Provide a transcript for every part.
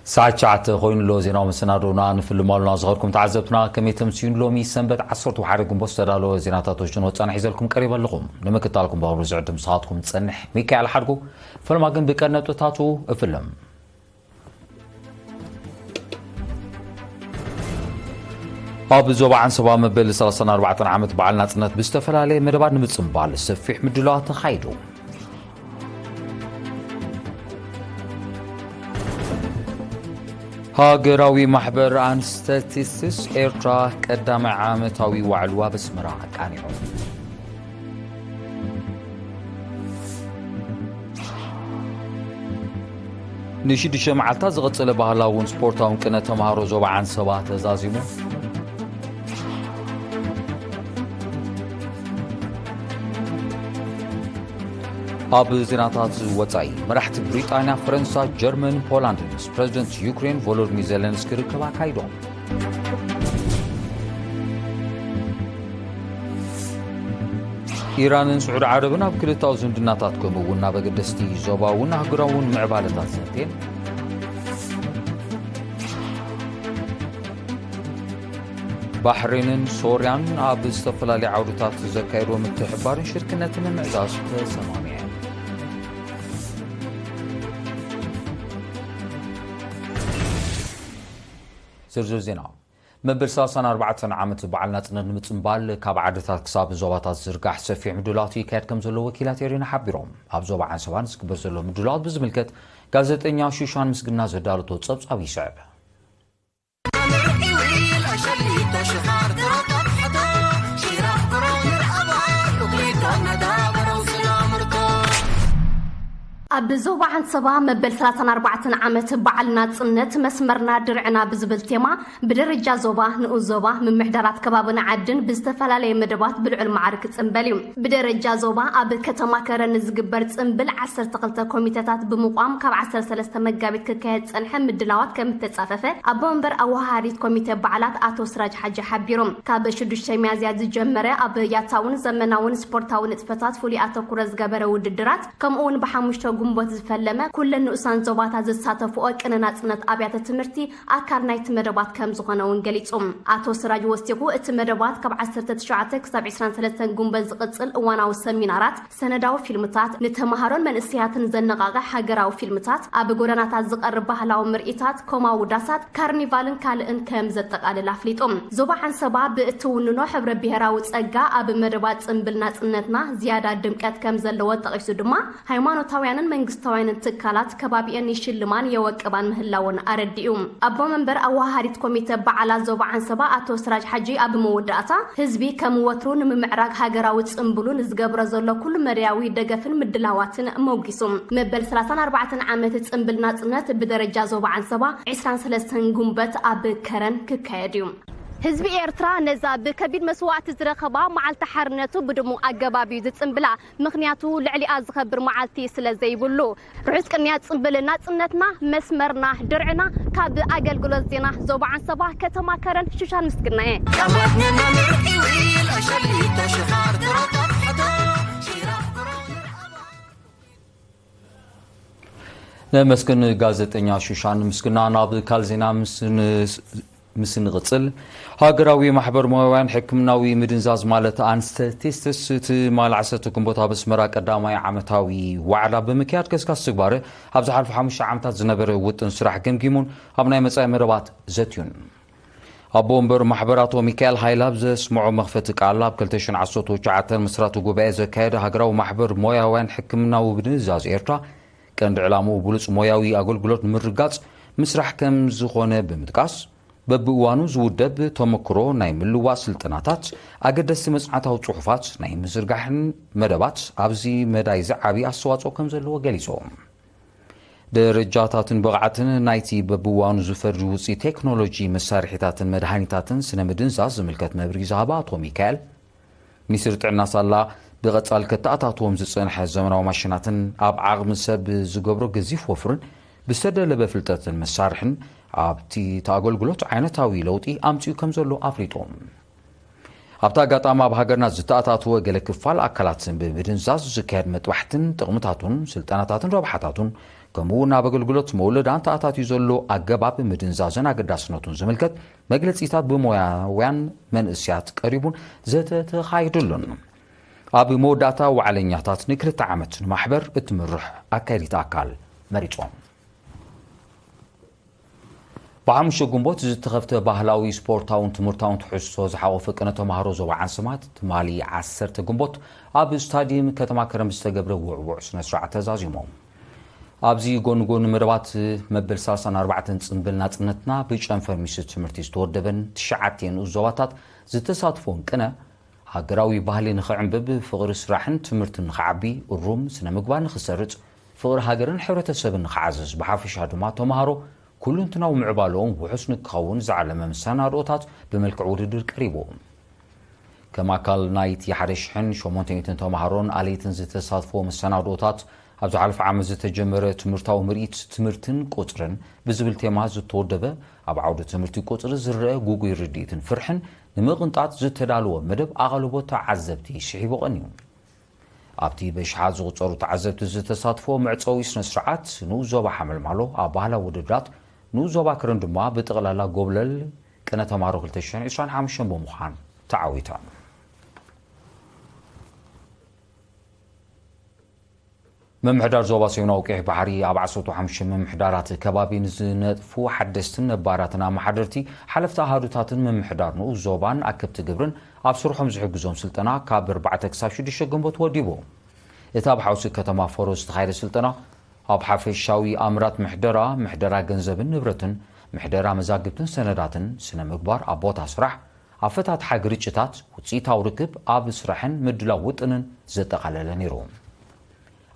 ሰዓት ትሽዓተ ኮይኑ ኣሎ። ዜናዊ መሰናዶና ንፍልም ኣሉና ዝኸርኩም ተዓዘብትና፣ ከመይ ተምስዩን? ሎሚ ሰንበት ዓሰርተ ሓደ ግንቦት ዝተዳለወ ዜናታት ወሽን ወፃና ሒዘልኩም ቀሪበ ኣለኹም። ንምክታልኩም ብኣውሩ ዝዕድም ንስኻትኩም ዝፀንሕ ሚካኤል ሓድጉ። ፈለማ ግን ብቀንዲ ነጥብታቱ እፍልም። ኣብ ዞባ ዓንሰባ መበል ሰላሳን ኣርባዕተን ዓመት በዓል ናጽነት ብዝተፈላለየ መደባት ንምጽንባል ሰፊሕ ምድላዋት ተኻይዱ። ሃገራዊ ማሕበር ኣንስተቲስስ ኤርትራ ቀዳማይ ዓመታዊ ዋዕሉ ኣብ ኣስመራ ኣቃኒዑ። ንሽዱሽተ መዓልታት ዝቐጸለ ባህላውን ስፖርታውን ቅነ ተምሃሮ ዞባ ዓንሰባ ተዛዚሙ። ኣብ ዜናታት ወጻኢ፣ መራሕቲ ብሪጣንያ፣ ፈረንሳ፣ ጀርመን፣ ፖላንድ ምስ ፕረዚደንት ዩክሬን ቮሎዲሚር ዜለንስኪ ርክብ ኣካይዶም። ኢራንን ስዑዲ ዓረብን ኣብ ክልታዊ ዝምድናታት ከምኡ እውን ኣብ ኣገደስቲ ዞባውን ኣህጉራውን ምዕባለታት ዘትየን። ባሕሬንን ሶርያን ኣብ ዝተፈላለዩ ዓውድታት ዘካየድዎ ምትሕብባርን ሽርክነትን ንምዕዛዝ ተሰማሚዐን። ዝርዝር ዜና። መበል ሰላሳን ኣርባዕተን ዓመት በዓል ናጽነት ንምጽንባል ካብ ዓድታት ክሳብ ዞባታት ዝርጋሕ ሰፊሕ ምድላዋት ይካየድ ከም ዘሎ ወኪላት ኤሪና ሓቢሮም። ኣብ ዞባ ዓንሰባን ዝግበር ዘሎ ምድላዋት ብዝምልከት ጋዜጠኛ ሹሻን ምስግና ዘዳለቶ ጸብጻብ ይስዕብ። ኣብ ዞባ ዓንሰባ መበል ሰላሳን ኣርባዕተን ዓመት በዓል ናጽነት መስመርና ድርዕና ብዝብል ቴማ ብደረጃ ዞባ፣ ንኡስ ዞባ፣ ምምሕዳራት ከባብን ዓድን ብዝተፈላለየ መደባት ብልዑል ማዕርግ ክጽንበል እዩ። ብደረጃ ዞባ ኣብ ከተማ ከረን ዝግበር ጽንብል ዓሰርተ ክልተ ኮሚተታት ብምቋም ካብ ዓሰርተ ሰለስተ መጋቢት ክካየድ ዝጸንሐ ምድላዋት ከም እተጻፈፈ ኣቦ መንበር ኣወሃሃዲት ኮሚተ በዓላት ኣቶ ስራጅ ሓጂ ሓቢሮም። ካብ ሽዱሽተ ሚያዝያ ዝጀመረ ኣብ ያታውን ዘመናውን ስፖርታዊ ንጥፈታት ፍሉይ ኣተኩሮ ዝገበረ ውድድራት ከምኡ እውን ብሓሙሽተ ግንቦት ዝፈለመ ኩለን ንኡሳን ዞባታት ዝሳተፍኦ ቅነ ናጽነት ኣብያተ ትምህርቲ ኣካል ናይቲ መደባት ከም ዝኾነ እውን ገሊጹ። ኣቶ ስራጅ ወሲኹ፣ እቲ መደባት ካብ ዓሰርተ ትሽዓተ ክሳብ ዕስራን ሰለስተን ግንቦት ዝቕጽል እዋናዊ ሰሚናራት፣ ሰነዳዊ ፊልምታት፣ ንተምሃሮን መንእሰያትን ዘነቓቕሕ ሃገራዊ ፊልምታት፣ ኣብ ጎደናታት ዝቐርብ ባህላዊ ምርኢታት፣ ኮማዊ ዳሳት፣ ካርኒቫልን ካልእን ከም ዘጠቓልል ኣፍሊጡ። ዞባ ዓንሰባ ብእትውንኖ ሕብረ ብሄራዊ ጸጋ ኣብ መደባት ጽንብል ናጽነትና ዝያዳ ድምቀት ከም ዘለዎ ጠቒሱ ድማ፣ ሃይማኖታውያንን መንግስታውያንን ትካላት ከባቢኤን ይሽልማን የወቅባን ምህላወን ኣረዲኡ። ኣቦ መንበር ኣወሃሃዲት ኮሚተ በዓላት ዞባ ዓንሰባ ኣቶ ስራጅ ሓጂ ኣብ መወዳእታ፣ ህዝቢ ከም ወትሩ ንምምዕራግ ሃገራዊ ጽምብሉ ንዝገብሮ ዘሎ ኩሉ መዳያዊ ደገፍን ምድላዋትን መጒሱ። መበል ሰላሳን ኣርባዕተን ዓመት ጽምብል ናጽነት ብደረጃ ዞባ ዓንሰባ ዕስራን ሰለስተን ግንቦት ኣብ ከረን ክካየድ እዩ። ህዝቢ ኤርትራ ነዛ ብከቢድ መስዋእቲ ዝረኸባ መዓልቲ ሓርነቱ ብድሙቕ ኣገባብ እዩ ዝጽንብላ። ምኽንያቱ ልዕሊኣ ዝኸብር መዓልቲ ስለ ዘይብሉ። ርሑስ ቅንያት ጽንብል ናጽነትና፣ መስመርና፣ ድርዕና። ካብ ኣገልግሎት ዜና ዞባ ዓንሰባ ከተማ ከረን ሹሻን ምስግናየ። ነመስግን ጋዜጠኛ ሹሻን ምስግና። ናብ ካል ዜና ምስ ን- ምስ ንቕጽል፣ ሃገራዊ ማሕበር ሞያውያን ሕክምናዊ ምድንዛዝ ማለት ኣንስተቲስትስ ትማል ዓሰርተ ግንቦት ኣብ ኣስመራ ቀዳማይ ዓመታዊ ዋዕላ ብምክያድ ከስካስ ትግባረ ኣብ ዝሓልፉ ሓሙሽተ ዓመታት ዝነበረ ውጥን ስራሕ ገምጊሙን ኣብ ናይ መጻኢ መደባት ዘትዩን። ኣቦ ወንበር ማሕበር ኣቶ ሚካኤል ሃይለ ኣብ ዘስምዖ መኽፈቲ ቃል፣ ኣብ ክልተ ሽሕን ዓሰርተ ትሽዓተን ምስራቱ ጉባኤ ዘካየደ ሃገራዊ ማሕበር ሞያውያን ሕክምናዊ ምድንዛዝ ኤርትራ ቀንዲ ዕላምኡ ብሉጽ ሞያዊ ኣገልግሎት ንምርጋጽ ምስራሕ ከም ዝኾነ ብምጥቃስ፣ በብእዋኑ ዝውደብ ተመክሮ ናይ ምልዋጥ ስልጠናታት፣ ኣገደስቲ መጽናዕታዊ ጽሑፋት ናይ ምዝርጋሕን መደባት ኣብዚ መዳይ ዝዓቢ ኣስተዋጽኦ ከም ዘለዎ ገሊጾም። ደረጃታትን ብቕዓትን ናይቲ በብእዋኑ ዝፈሪ ውጽኢት ቴክኖሎጂ መሳርሒታትን መድሃኒታትን ስነ ምድንዛዝ ዝምልከት መብርሂ ዝሃባ ኣቶ ሚካኤል፣ ሚኒስትሪ ጥዕና ሳላ ብቐጻሊ ከተኣታትዎም ዝጸንሐ ዘመናዊ ማሽናትን ኣብ ዓቕሚ ሰብ ዝገብሮ ገዚፍ ወፍርን ብዝተደለበ ፍልጠትን መሳርሕን ኣብቲ እቲ ኣገልግሎት ዓይነታዊ ለውጢ ኣምጺኡ ከም ዘሎ ኣፍሊጦም። ኣብቲ ኣጋጣሚ ኣብ ሃገርና ዝተኣታትወ ገለ ክፋል ኣካላት ብምድንዛዝ ዝካየድ መጥባሕትን ጥቕምታቱን ስልጠናታትን ረብሓታቱን ከምኡ እውን ኣብ ኣገልግሎት መወለዳን ተኣታትዩ ዘሎ ኣገባብ ምድንዛዝን ኣገዳስነቱን ዝምልከት መግለጺታት ብሞያውያን መንእስያት ቀሪቡን ዘተ ተኻይዱሉን። ኣብ መወዳእታ ዋዕለኛታት ንክልተ ዓመት ንማሕበር እትምርሕ ኣካይዲት ኣካል መሪጾም። ብሓሙሽተ ግንቦት ዝተኸፍተ ባህላዊ፣ ስፖርታውን ትምህርታውን ትሕዝቶ ዝሓቖፈ ቅነ ተምሃሮ ዞባ ዓንሰማ ትማሊ ዓሰርተ ግንቦት ኣብ ስታዲየም ከተማ ከረን ብዝተገብረ ውዕዉዕ ስነ ስርዓት ተዛዚሞም። ኣብዚ ጎኒ ጎኒ መደባት መበል ሰላሳን ኣርባዕተን ጽንብል ናጽነትና ብጨንፈር ሚኒስትሪ ትምህርቲ ዝተወደበን ትሽዓተ ንኡስ ዞባታት ዝተሳትፎን ቅነ ሃገራዊ ባህሊ ንኽዕንብብ፣ ፍቕሪ ስራሕን ትምህርትን ንኽዓቢ፣ እሩም ስነ ምግባር ንኽሰርጽ፣ ፍቕሪ ሃገርን ሕብረተሰብን ንኽዓዝዝ፣ ብሓፈሻ ድማ ተምሃሮ ኩሉንትናዊ ምዕባለኦም ውሑስ ንክኸውን ዝዓለመ መሰናድኦታት ብመልክዕ ውድድር ቀሪቡ። ከም ኣካል ናይቲ ሓደ ሽሕን ሸሞንተ ሚእትን ተምሃሮን ኣለይትን ዝተሳትፎ መሰናድኦታት፣ ኣብ ዝሓለፈ ዓመት ዝተጀመረ ትምህርታዊ ምርኢት ትምህርትን ቁጽርን ብዝብል ቴማ ዝተወደበ፣ ኣብ ዓውዲ ትምህርቲ ቁጽሪ ዝረአ ጉጉይ ርድኢትን ፍርሕን ንምቕንጣጥ ዝተዳለወ መደብ ኣቓልቦ ተዓዘብቲ ስሒቡ ቀንዩ። ኣብቲ በሽሓት ዝቑጸሩ ተዓዘብቲ ዝተሳትፎ መዕጸዊ ስነ ስርዓት፣ ንኡስ ዞባ ሓመልማሎ ኣብ ባህላዊ ውድድራት፣ ንኡስ ዞባ ከረን ድማ ብጠቕላላ ጎብለል ቅነ ተምሃሮ ክልተ ሽሕን ዕስራን ሓሙሽተን ብምዃን ተዓዊታ። ምምሕዳር ዞባ ሰሜናዊ ቀይሕ ባሕሪ ኣብ ዓሰርተ ሓሙሽተ ምምሕዳራት ከባቢ ንዝነጥፉ ሓደስትን ነባራትን ኣመሓደርቲ፣ ሓለፍቲ ኣሃዱታትን ምምሕዳር ንኡስ ዞባን ኣከብቲ ግብርን ኣብ ስርሖም ዝሕግዞም ስልጠና ካብ ኣርባዕተ ክሳብ ሽዱሽተ ግንቦት ወዲቡ። እቲ ኣብ ሓውሲ ከተማ ፈሮ ዝተኻየደ ስልጠና፣ ኣብ ሓፈሻዊ ኣምራት ምሕደራ፣ ምሕደራ ገንዘብን ንብረትን፣ ምሕደራ መዛግብትን ሰነዳትን፣ ስነ ምግባር ኣብ ቦታ ስራሕ፣ ኣፈታትሓ ግርጭታት፣ ውፅኢታዊ ርክብ ኣብ ስራሕን ምድላው ውጥንን ዘጠቓለለ ነይሩ።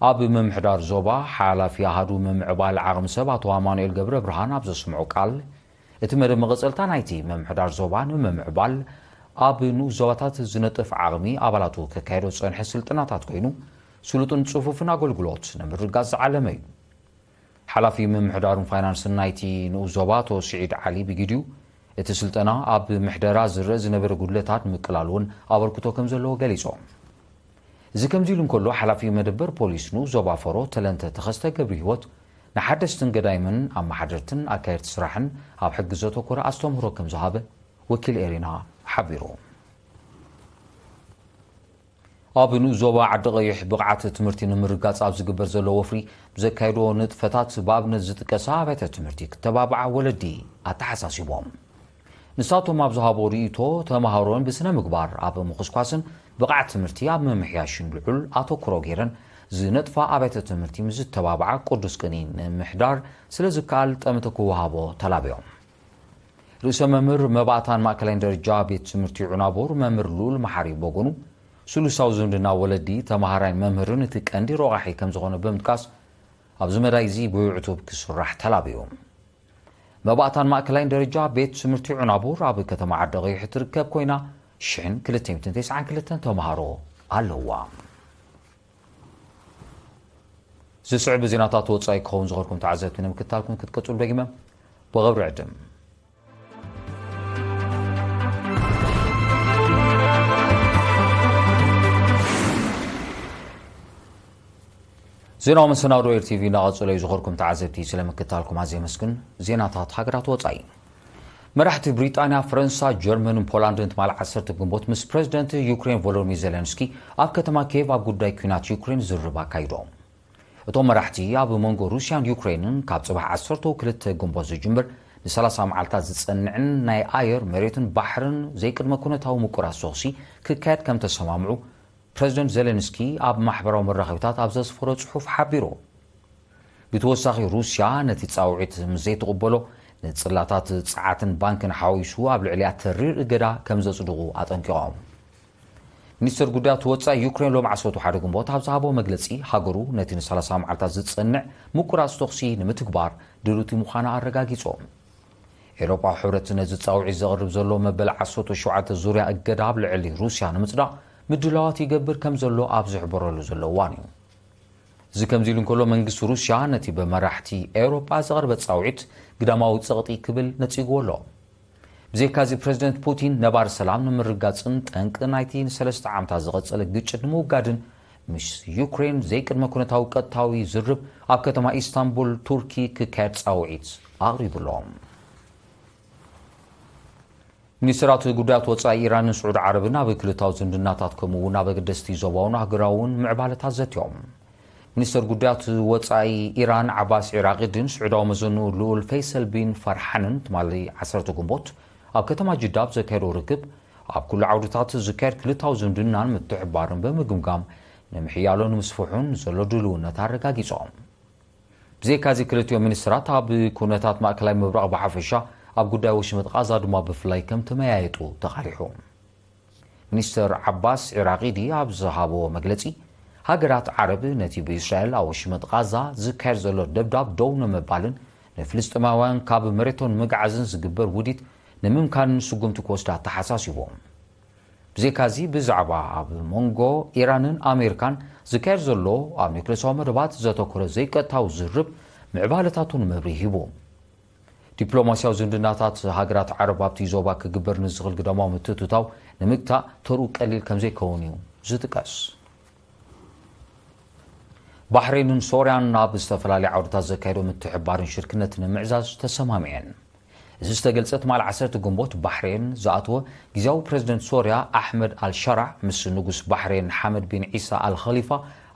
ኣብ ምምሕዳር ዞባ ሓላፊ ኣሃዱ ምምዕባል ዓቕሚ ሰብ ኣቶ ኣማኑኤል ገብረ ብርሃን ኣብ ዘስምዖ ቃል፣ እቲ መደብ መቐጸልታ ናይቲ ምምሕዳር ዞባ ንምምዕባል ኣብ ንኡስ ዞባታት ዝነጥፍ ዓቕሚ ኣባላቱ ከካየዶ ዝጸንሐ ስልጠናታት ኮይኑ፣ ስሉጥን ጽፉፍን ኣገልግሎት ንምርግጋጽ ዝዓለመ እዩ። ሓላፊ ምምሕዳርን ፋይናንስን ናይቲ ንኡስ ዞባ ኣቶ ስዒድ ዓሊ ብግዲኡ፣ እቲ ስልጠና ኣብ ምሕደራ ዝረአ ዝነበረ ጉድለታት ንምቅላል እውን ኣበርክቶ ከም ዘለዎ ገሊጾም። እዚ ከምዚ ኢሉ እንከሎ፣ ሓላፊ መደበር ፖሊስ ንኡስ ዞባ ፈሮ ተለንተ ተኸስተ ገብረ ህይወት ንሓደስትን ገዳይምን ኣመሓደርትን ኣካየድቲ ስራሕን ኣብ ሕጊ ዘተኮረ ኣስተምህሮ ከም ዝሃበ ወኪል ኤሪና ሓቢሩ። ኣብ ንኡስ ዞባ ዓዲ ቀይሕ ብቕዓት ትምህርቲ ንምርጋጽ ኣብ ዝግበር ዘሎ ወፍሪ ብዘካየድዎ ንጥፈታት ብኣብነት ዝጥቀሳ ኣብያተ ትምህርቲ ክተባብዓ ወለዲ ኣተሓሳሲቦም። ንሳቶም ኣብ ዝሃቦ ርእይቶ፣ ተምሃሮን ብስነ ምግባር ኣብ ምኹስኳስን ብቕዓት ትምህርቲ ኣብ ምምሕያሽን ልዑል ኣተኩሮ ገይረን ዝነጥፋ ኣብያተ ትምህርቲ ምስ ዝተባብዓ ቅዱስ ቅኒ ንምሕዳር ስለ ዝከኣል ጠመተ ክወሃቦ ተላብዮም። ርእሰ መምህር መባእታን ማእከላይን ደረጃ ቤት ትምህርቲ ዑናቡር መምህር ልኡል መሓሪ በጎኑ፣ ስሉሳዊ ዝምድና ወለዲ፣ ተምሃራይን መምህርን እቲ ቀንዲ ረቋሒ ከም ዝኾነ ብምጥቃስ፣ ኣብዚ መዳይ እዚ ብዕቱብ ክስራሕ ተላብዩ። መባእታን ማእከላይን ደረጃ ቤት ትምህርቲ ዑናቡር ኣብ ከተማ ዓዲ ቀይሕ እትርከብ ኮይና፣ ሽሕን ክልተ ሚእትን ተስዓን ክልተን ተምሃሮ ኣለዋ። ዝስዕብ ዜናታት ወጻኢ ክኸውን ዝኸርኩም ተዓዘብቲ ንምክታልኩም ክትቀጽሉ ደጊመ ብኽብሪ ዕድም። ዜናዊ መሰናዶ ኤር ቲቪ እናቐጸለ እዩ። ዝኸርኩም ተዓዘብቲ ስለምክታልኩም ኣዝየ የመስግን። ዜናታት ሃገራት ወጻኢ። መራሕቲ ብሪጣንያ፣ ፈረንሳ፣ ጀርመንን ፖላንድን ትማሊ ዓሰርተ ግንቦት ምስ ፕረዚደንት ዩክሬን ቮሎዲሚር ዜለንስኪ ኣብ ከተማ ኪየቭ ኣብ ጉዳይ ኲናት ዩክሬን ዝርርብ ኣካይዶም። እቶም መራሕቲ ኣብ መንጎ ሩስያን ዩክሬንን ካብ ጽባሕ ዓሰርተ ክልተ ግንቦት ዝጅምር ንሰላሳ መዓልታት ዝጸንዕን ናይ ኣየር፣ መሬትን ባሕርን ዘይቅድመ ኩነታዊ ምቁራጽ ተኹሲ ክካየድ ከም ተሰማምዑ ፕረዚደንት ዜለንስኪ ኣብ ማሕበራዊ መራኸቢታት ኣብ ዘስፈሮ ጽሑፍ ሓቢሩ። ብተወሳኺ፣ ሩስያ ነቲ ጻውዒት ምስ ዘይትቕበሎ፣ ንጽላታት ጸዓትን ባንክን ሓዊሱ ኣብ ልዕሊኣ ተሪር እገዳ ከም ዘጽድቑ ኣጠንቂቖም። ሚኒስተር ጉዳያት ወጻኢ ዩክሬን ሎም ዓሰርተ ሓደ ግንቦት ኣብ ዝሃቦ መግለጺ፣ ሃገሩ ነቲ ንሰላሳ መዓልታት ዝጸንዕ ምቁራጽ ተኹሲ ንምትግባር ድልውቲ ምዃና ኣረጋጊጹ። ኤውሮጳዊ ሕብረት ነዚ ጻውዒት ዘቕርብ ዘሎ መበል ዓሰርተ ሸውዓተ ዙርያ እገዳ ኣብ ልዕሊ ሩስያ ንምጽዳቕ ምድላዋት ይገብር ከም ዘሎ ኣብ ዝሕበረሉ ዘሎ እዋን እዩ። እዚ ከምዚ ኢሉ እንከሎ፣ መንግስቲ ሩስያ ነቲ ብመራሕቲ ኤውሮጳ ዝቐርበ ጻውዒት ግዳማዊ ጸቕጢ ክብል ነጺግዎ ኣሎ። ብዘይካዚ፣ ፕረዚደንት ፑቲን ነባሪ ሰላም ንምርጋጽን ጠንቂ ናይቲ ንሰለስተ ዓመታት ዝቐጸለ ግጭት ንምውጋድን ምስ ዩክሬን ዘይቅድመ ኩነታዊ ቀጥታዊ ዝርብ ኣብ ከተማ ኢስታንቡል ቱርኪ ክካየድ ጻውዒት ኣቕሪቡ ኣሎ። ሚኒስተራት ጉዳያት ወጻኢ ኢራንን ስዑዲ ዓረብን ኣብ ክልታዊ ዝምድናታት ከምኡ እውን ኣብ ኣገደስቲ ዞባውን ኣህጉራውን ምዕባለታት ዘትዮም። ሚኒስተር ጉዳያት ወጻኢ ኢራን ዓባስ ዒራቂድን ስዑዳዊ መዘንኡ ልኡል ፈይሰል ቢን ፈርሓንን ትማሊ ዓሰርተ ግንቦት ኣብ ከተማ ጅዳ ኣብ ዘካየዶ ርክብ ኣብ ኩሉ ዓውድታት ዝካየድ ክልታዊ ዝምድናን ምትሕባርን ብምግምጋም ንምሕያሎን ንምስፍሑን ዘሎ ድልውነት ኣረጋጊጾም። ብዘይካዚ ክልቲኦም ሚኒስትራት ኣብ ኩነታት ማእከላይ ምብራቕ ብሓፈሻ ኣብ ጉዳይ ወሽመጥ ቃዛ ድማ ብፍላይ ከም ተመያየጡ ተቓሊሑ። ሚኒስተር ዓባስ ዒራቂዲ ኣብ ዝሃቦ መግለጺ፣ ሃገራት ዓረብ ነቲ ብእስራኤል ኣብ ወሽመጥ ቃዛ ዝካየድ ዘሎ ደብዳብ ደው ንምባልን ንፍልስጤማውያን ካብ መሬቶም ንምግዓዝን ዝግበር ውዲት ንምምካንን ስጉምቲ ክወስዳ ኣተሓሳሲቦም። ብዘይካዚ ብዛዕባ ኣብ መንጎ ኢራንን ኣሜሪካን ዝካየድ ዘሎ ኣብ ኒክለሳዊ መደባት ዘተኮረ ዘይቀጥታዊ ዝርብ ምዕባለታቱን መብርሂ ሂቡ። ዲፕሎማስያዊ ዝምድናታት ሃገራት ዓረብ ኣብቲ ዞባ ክግበር ንዝኽእል ግዳማዊ ምትእትታው ንምግታእ ተርኡ ቀሊል ከምዘይከውን እዩ ዝጥቀስ። ባሕሬንን ሶርያን ኣብ ዝተፈላለዩ ዓውድታት ዘካየዶ ምትሕባርን ሽርክነት ንምዕዛዝ ተሰማሚዐን። እዚ ዝተገልጸ ትማሊ ዓሰርተ ግንቦት ባሕሬን ዝኣተወ ግዝያዊ ፕረዚደንት ሶርያ ኣሕመድ ኣልሸራዕ ምስ ንጉስ ባሕሬን ሓመድ ቢን ዒሳ ኣልኸሊፋ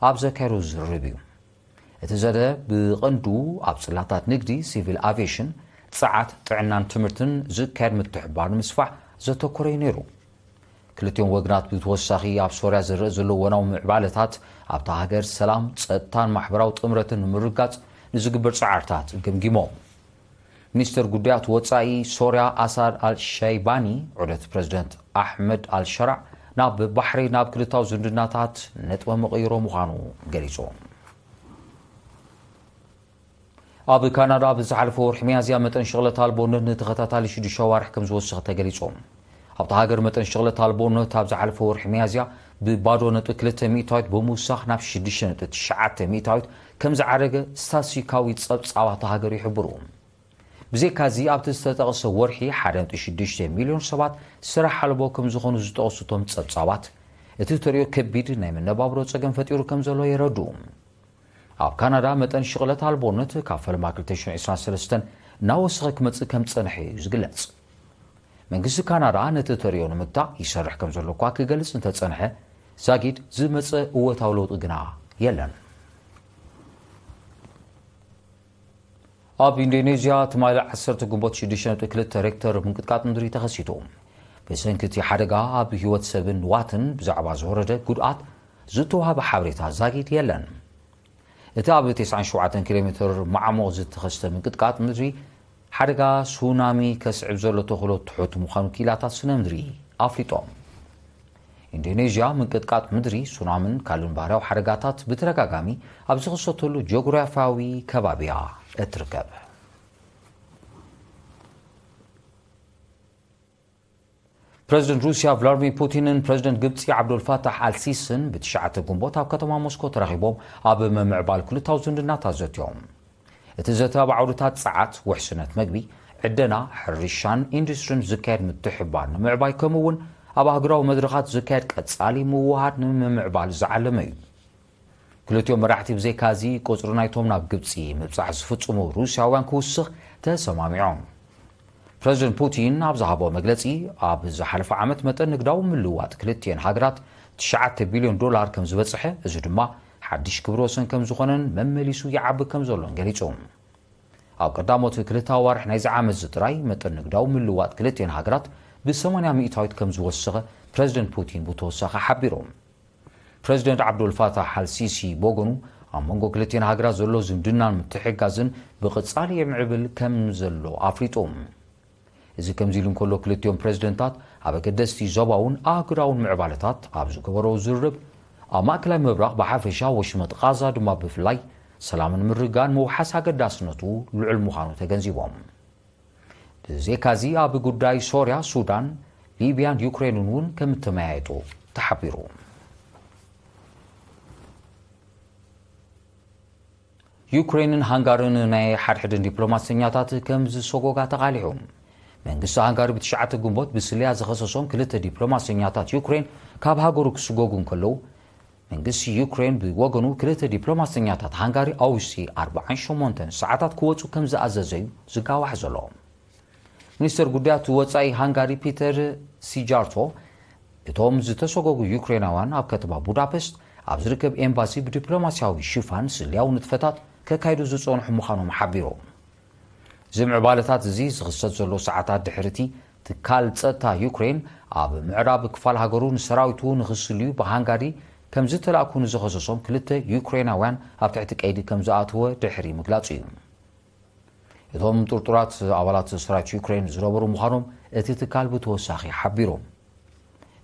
ኣብ ዘካየዶ ዝርርብ እዩ። እቲ ዘተ ብቐንዱ ኣብ ጽላታት ንግዲ፣ ሲቪል ኣቪየሽን፣ ጸዓት፣ ጥዕናን ትምህርትን ዝካየድ ምትሕባር ንምስፋሕ ዘተኮረ እዩ ነይሩ። ክልቲኦም ወገናት ብተወሳኺ ኣብ ሶርያ ዝረአ ዘሎ ወናዊ ምዕባለታት ኣብታ ሃገር ሰላም፣ ጸጥታን ማሕበራዊ ጥምረትን ንምርጋጽ ንዝግበር ጻዕርታት ገምጊሞም። ሚኒስተር ጉዳያት ወጻኢ ሶርያ ኣሳድ ኣልሸይባኒ ዑደት ፕረዚደንት ኣሕመድ ኣልሸራዕ ናብ ባሕሬን ናብ ክልታዊ ዝምድናታት ነጥበ መቐይሮ ምዃኑ ገሊጹ። ኣብ ካናዳ ኣብ ዝሓለፈ ወርሒ ሚያዝያ መጠን ሽቕለት ኣልቦነት ንተኸታታሊ ሽዱሽተ ኣዋርሕ ከም ዝወሰኸ ተገሊጹ። ኣብታ ሃገር መጠን ሽቕለት ኣልቦነት ኣብ ዝሓለፈ ወርሒ ሚያዝያ ብባዶ ነጥቢ ክልተ ሚእታዊት ብምውሳኽ ናብ ሽዱሽተ ነጥቢ ትሽዓተ ሚእታዊት ከም ዝዓረገ ስታትስቲካዊ ጸብጻባት እታ ሃገር ይሕብሩ። ብዘይካዚ ኣብቲ ዝተጠቕሰ ወርሒ ሓደ ነጥቢ ሽዱሽተ ሚልዮን ሰባት ስራሕ ኣልቦ ከም ዝኾኑ ዝጠቕሱ እቶም ጸብጻባት፣ እቲ ተርእዮ ከቢድ ናይ መነባብሮ ጸገም ፈጢሩ ከም ዘሎ የረድኡ። ኣብ ካናዳ መጠን ሽቕለት ኣልቦነት ካብ ፈለማ ክልተ ሽሕን ዕስራን ሰለስተን እናወሰኸ ክመጽእ ከም ዝጸንሐ እዩ ዝግለጽ። መንግስቲ ካናዳ ነቲ ተርእዮ ንምግታእ ይሰርሕ ከም ዘሎ እኳ ክገልጽ እንተጸንሐ፣ ዛጊድ ዝመጸ እወታዊ ለውጢ ግና የለን። ኣብ ኢንዶኔዥያ ትማሊ ዓሰርተ ግንቦት ሽዱሽተ ነጥቢ ክልተ ሬክተር ምንቅጥቃጥ ምድሪ ተኸሲቱ። ብሰንኪ እቲ ሓደጋ ኣብ ህይወት ሰብን ንዋትን ብዛዕባ ዝወረደ ጉድኣት ዝተዋህበ ሓበሬታ ዛጊድ የለን። እቲ ኣብ ተስዓን ሸውዓተን ኪሎ ሜትር ማዕሙቕ ዝተኸስተ ምንቅጥቃጥ ምድሪ ሓደጋ ሱናሚ ከስዕብ ዘሎ ተኽእሎ ትሑት ምዃኑ ክኢላታት ስነ ምድሪ ኣፍሊጦም። ኢንዶኔዥያ ምንቅጥቃጥ ምድሪ፣ ሱናምን ካልእን ባህርያዊ ሓደጋታት ብተደጋጋሚ ኣብ ዝኽሰተሉ ጂኦግራፍያዊ ከባቢ እያ እትርከብ። ፕረዚደንት ሩስያ ቭላድሚር ፑቲንን ፕረዚደንት ግብጺ ዓብዶልፋታሕ ኣልሲስን ብትሽዓተ ግንቦት ኣብ ከተማ ሞስኮ ተራኺቦም ኣብ ምምዕባል ክልታዊ ዝምድናታት ዘትዮም። እቲ ዘተ ኣብ ዓውድታት ጸዓት፣ ውሕስነት መግቢ፣ ዕደና፣ ሕርሻን ኢንዱስትሪን ዝካየድ ምትሕብባር ንምዕባይ ከምኡ እውን ኣብ ኣህጉራዊ መድረኻት ዝካየድ ቀጻሊ ምውህሃድ ንምምዕባል ዝዓለመ እዩ። ክልቲኦም መራሕቲ ብዘይካዚ ቁጽሪ ናይቶም ናብ ግብጺ ምብጻሕ ዝፍጽሙ ሩስያውያን ክውስኽ ተሰማሚዖም። ፕረዚደንት ፑቲን ኣብ ዝሃቦ መግለጺ፣ ኣብ ዝሓለፈ ዓመት መጠን ንግዳዊ ምልውዋጥ ክልቲኤን ሃገራት ትሽዓተ ቢልዮን ዶላር ከም ዝበጽሐ፣ እዚ ድማ ሓድሽ ክብረ ወሰን ከም ዝኾነን መመሊሱ ይዓቢ ከም ዘሎን ገሊጹ። ኣብ ቀዳሞት ክልተ ኣዋርሕ ናይዚ ዓመት እዚ ጥራይ መጠን ንግዳዊ ምልውዋጥ ክልቲኤን ሃገራት ብሰማንያ ሚእታዊት ከም ዝወሰኸ ፕረዚደንት ፑቲን ብተወሳኺ ሓቢሩ። ፕረዚደንት ዓብዱልፋታሕ ኣልሲሲ ብወገኑ፣ ኣብ መንጎ ክልቲኤን ሃገራት ዘሎ ዝምድናን ምትሕግጋዝን ብቐጻሊ የምዕብል ከም ዘሎ ኣፍሊጡ። እዚ ከምዚ ኢሉ እንከሎ፣ ክልቲኦም ፕረዚደንታት ኣብ ኣገደስቲ ዞባውን ኣህጉራውን ምዕባለታት ኣብ ዝገበሮ ዝርርብ፣ ኣብ ማእከላይ ምብራቕ ብሓፈሻ፣ ወሽመጥ ቓዛ ድማ ብፍላይ፣ ሰላምን ምርግጋእን ምውሓስ ኣገዳስነቱ ልዑል ምዃኑ ተገንዚቦም። ብዘይካዚ ኣብ ጉዳይ ሶርያ፣ ሱዳን፣ ሊብያን ዩክሬንን እውን ከም እተመያየጡ ተሓቢሩ። ዩክሬንን ሃንጋርን ናይ ሓድሕድን ዲፕሎማሰኛታት ከም ዝሰጎጋ ተቓሊሑ። መንግስቲ ሃንጋሪ ብትሽዓተ ግንቦት ብስለያ ዝኸሰሶም ክልተ ዲፕሎማሰኛታት ዩክሬን ካብ ሃገሩ ክስጎጉ እንከለዉ፣ መንግስቲ ዩክሬን ብወገኑ ክልተ ዲፕሎማሰኛታት ሃንጋሪ ኣብ ውሽጢ ኣርባዓን ሸሞንተን ሰዓታት ክወጹ ከም ዝኣዘዘ እዩ ዝጋዋሕ ዘሎ። ሚኒስተር ጉዳያት ወጻኢ ሃንጋሪ ፒተር ሲጃርቶ፣ እቶም ዝተሰጎጉ ዩክሬናውያን ኣብ ከተማ ቡዳፔስት ኣብ ዝርከብ ኤምባሲ ብዲፕሎማስያዊ ሽፋን ስልያዊ ንጥፈታት ከካይዱ ዝጸንሑ ምዃኖም ሓቢሮም። እዚ ምዕባለታት እዚ ዝኽሰት ዘሎ ሰዓታት ድሕሪ እቲ ትካል ጸጥታ ዩክሬን ኣብ ምዕራብ ክፋል ሃገሩ ንሰራዊቱ ንኽስልዩ ብሃንጋሪ ከም ዝተላእኩ ንዝኸሰሶም ክልተ ዩክሬናውያን ኣብ ትሕቲ ቀይዲ ከም ዝኣተወ ድሕሪ ምግላጹ እዩ። እቶም ጥርጡራት ኣባላት ሰራዊት ዩክሬን ዝነበሩ ምዃኖም እቲ ትካል ብተወሳኺ ሓቢሩ።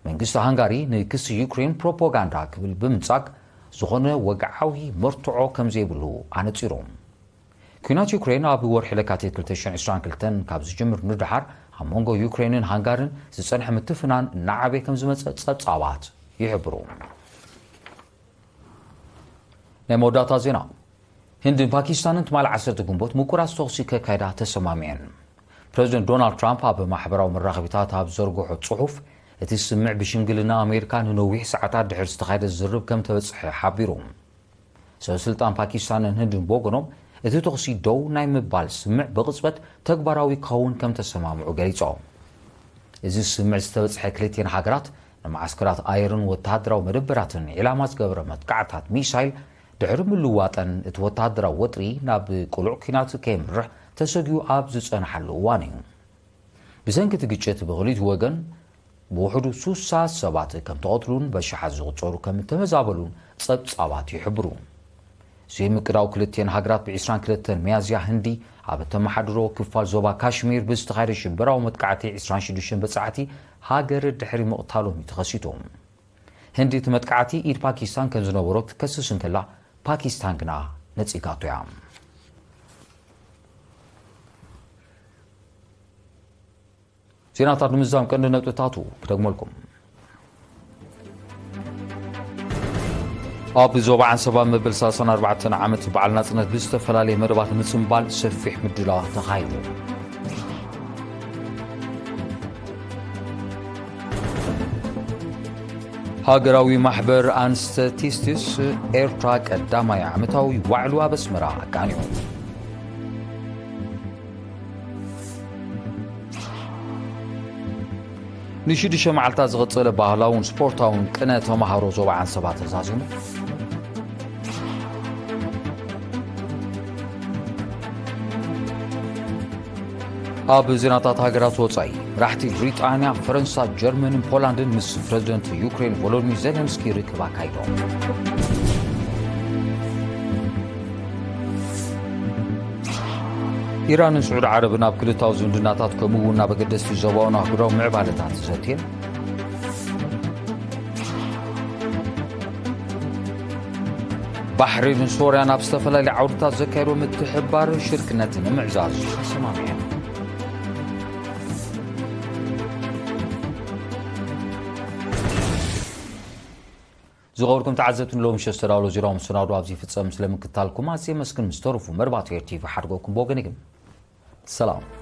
መንግስቲ ሃንጋሪ ንክሲ ዩክሬን ፕሮፓጋንዳ ክብል ብምንጻግ ዝኾነ ወግዓዊ መርትዖ ከም ዘይብሉ ኣነጺሩ። ኲናት ዩክሬን ኣብ ወርሒ ለካቲት ክልተ ሽሕን ዕስራን ክልተን ካብ ዝጅምር ንደሓር ኣብ መንጎ ዩክሬንን ሃንጋርን ዝጸንሐ ምትፍናን እናዓበየ ከም ዝመጸ ጸብጻባት ይሕብሩ። ናይ መወዳእታ ዜና። ህንድን ፓኪስታንን ትማሊ ዓሰርተ ግንቦት ምቁራጽ ተኹሲ ከካይዳ ተሰማሚዐን። ፕረዚደንት ዶናልድ ትራምፕ ኣብ ማሕበራዊ መራኸቢታት ኣብ ዘርግሖ ጽሑፍ፣ እቲ ስምምዕ ብሽምግልና ኣሜሪካ ንነዊሕ ሰዓታት ድሕሪ ዝተኻየደ ዝርርብ ከም ተበጽሐ ሓቢሩ። ሰበስልጣን ፓኪስታንን ህንድን ብወገኖም፣ እቲ ተኹሲ ደው ናይ ምባል ስምምዕ ብቕጽበት ተግባራዊ ክኸውን ከም ተሰማምዑ ገሊጾም። እዚ ስምምዕ ዝተበጽሐ ክልቲኤን ሃገራት ንመዓስከራት ኣየርን ወተሃደራዊ መደበራትን ዒላማ ዝገበረ መጥቃዕታት ሚሳይል ድሕሪ ምልዋጠን፣ እቲ ወተሃደራዊ ወጥሪ ናብ ቅሉዕ ኲናት ከየምርሕ ተሰጊኡ ኣብ ዝጸንሓሉ እዋን እዩ። ብሰንኪ እቲ ግጭት ብኽልቲኡ ወገን ብውሕዱ ሱሳ ሰባት ከም ተቐትሉን በሽሓት ዝቑጸሩ ከም እተመዛበሉን ጸብጻባት ይሕብሩ። እዚ ምቅዳው ክልቲኤን ሃገራት ብ ዕስራን ክልተን ሚያዝያ ህንዲ ኣብ እተመሓድሮ ክፋል ዞባ ካሽሚር ብዝተኻየደ ሽበራዊ መጥቃዕቲ ዕስራን ሽዱሽተን በጻሕቲ ሃገር ድሕሪ ምቕታሎም እዩ ተኸሲቱ። ህንዲ እቲ መጥቃዕቲ ኢድ ፓኪስታን ከም ዝነበሮ ክትከስስ እንከላ፣ ፓኪስታን ግና ነጺጋቶ እያ። ዜናታት ንምዝዛም ቀንዲ ነጥብታቱ ክደግመልኩም። ኣብ ዞባ ዓንሰባ መበል ሰላሳን ኣርባዕተን ዓመት በዓል ናጽነት ብዝተፈላለየ መደባት ምጽንባል ሰፊሕ ምድላዋት ተኻይዱ። ሃገራዊ ማሕበር ኣንስተቲስቲስ ኤርትራ ቀዳማይ ዓመታዊ ዋዕሉ ኣብ ኣስመራ ኣቃኒዑ። ንሽዱሽተ መዓልታት ዝቐጸለ ባህላውን ስፖርታውን ቅነ ተማሃሮ ዞባ ዓንሰባ ተዛዚሙ። ኣብ ዜናታት ሃገራት ወጻኢ፣ መራሕቲ ብሪጣንያ፣ ፈረንሳ፣ ጀርመንን ፖላንድን ምስ ፕረዚደንት ዩክሬን ቮሎዲሚር ዜሌንስኪ ርክብ ኣካይዶም። ኢራንን ስዑዲ ዓረብን ኣብ ክልታዊ ዝምድናታት ከምኡ እውን ኣብ ኣገደስቲ ዞባውን ኣህጉራዊ ምዕባለታት ዘትየን። ባሕሬንን ሶርያን ኣብ ዝተፈላለዩ ዓውድታት ዘካየዶ ምትሕብባር ሽርክነት ንምዕዛዝ ተሰማሚዐን። ዝኸበርኩም ተዓዘብቲ፣ ንሎሚ ምሸት ዝተዳለወ ዜናዊ መሰናዶ ኣብዚ ይፍጸም። ስለምክትታልኩም ኣዝየ የመስግን። ምስ ተረፉ መርባሕቲ ኤር ቲቪ ሓድጎኩም ብወገነይ ግን ሰላም።